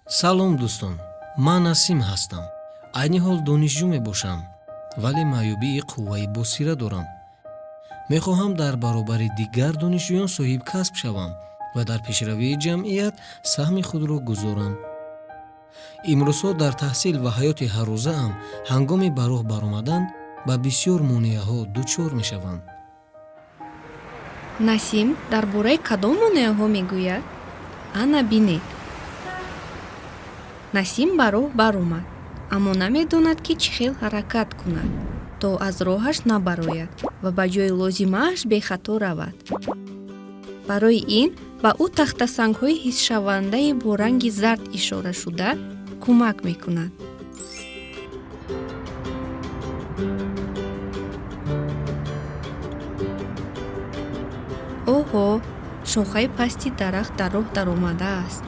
Салом, дӯстон, ман Насим ҳастам. Айни ҳол донишҷӯ мебошам, вале маъюбии қувваи босира дорам. Мехоҳам дар баробари дигар донишҷӯён соҳибкасб шавам ва дар пешравии ҷамъият саҳми худро гузорам. Имрӯзҳо дар таҳсил ва ҳаёти ҳаррӯзаам ҳангоми ба роҳ баромадан ба бисёр монеаҳо дучор мешавам. Насим дар бораи кадом монеаҳо мегӯяд? Ана бинед. Насим ба роҳ баромад, аммо намедонад, ки чӣ хел ҳаракат кунад, то аз роҳаш набарояд ва ба ҷои лозимааш бехато равад. Барои ин ба ӯ тахтасангҳои ҳисшавандаи бо ранги зард ишорашуда кӯмак мекунад. Оҳо, шохаи пасти дарахт дар роҳ даромадааст.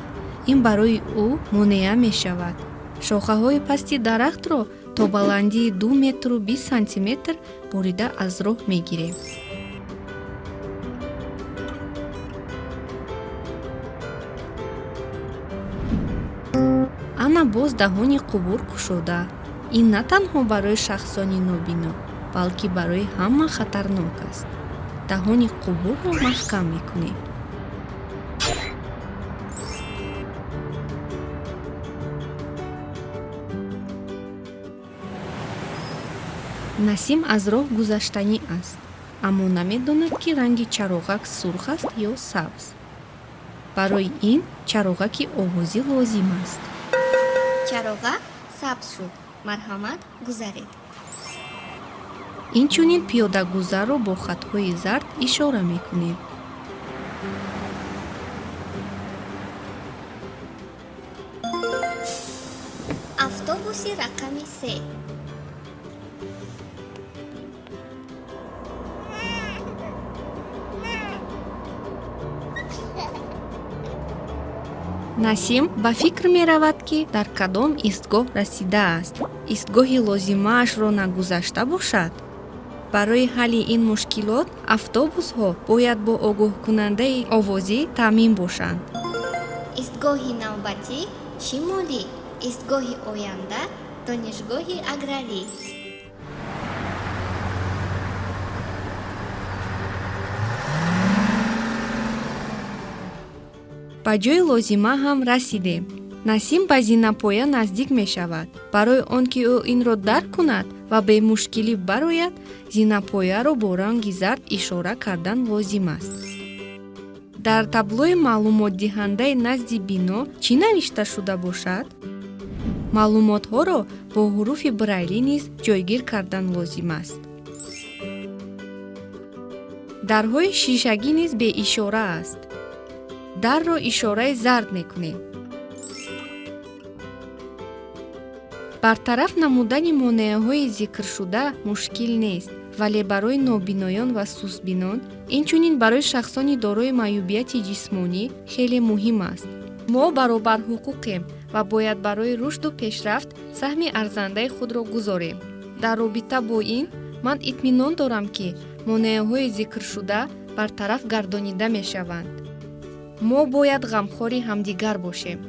Ин барои ӯ монеа мешавад. Шохаҳои пасти дарахтро то баландии 2 метру 20 сантиметр бурида аз роҳ мегирем. Ана боз даҳони қубур кушода. Ин на танҳо барои шахсони нобино, балки барои ҳама хатарнок аст. Даҳони қубурро маҳкам мекунем. Насим аз роҳ гузаштанӣ аст, аммо намедонад, ки ранги чароғак сурх аст ё сабз. Барои ин чароғаки овозӣ лозим аст. Чароғак сабз шуд, марҳамат, гузаред. Инчунин пиёдагузарро бо хатҳои зард ишора мекунем. Автобуси рақами се. Насим ба фикр меравад, ки дар кадом истгоҳ расидааст. Истгоҳи лозимаашро нагузашта бошад. Барои ҳалли ин мушкилот автобусҳо бояд бо огоҳкунандаи овозӣ таъмин бошанд. Истгоҳи навбатӣ Шимолӣ, истгоҳи оянда Донишгоҳи аграрӣ. Ба ҷои лозима ҳам расидем. Насим ба зинапоя наздик мешавад. Барои он ки ӯ инро дарк кунад ва бемушкилӣ барояд, зинапояро бо ранги зард ишора кардан лозим аст. Дар таблои маълумотдиҳандаи назди бино чӣ навишта шуда бошад? Маълумотҳоро бо ҳуруфи брайлӣ низ ҷойгир кардан лозим аст. Дарҳои шишагӣ низ беишора аст. Дарро ишораи зард мекунем. Бартараф намудани монеаҳои зикршуда мушкил нест, вале барои нобиноён ва сустбинон, инчунин барои шахсони дорои маъюбияти ҷисмонӣ хеле муҳим аст. Мо баробарҳуқуқем ва бояд барои рушду пешрафт саҳми арзандаи худро гузорем. Дар робита бо ин ман итминон дорам, ки монеаҳои зикршуда бартараф гардонида мешаванд. Мо бояд ғамхори ҳамдигар бошем.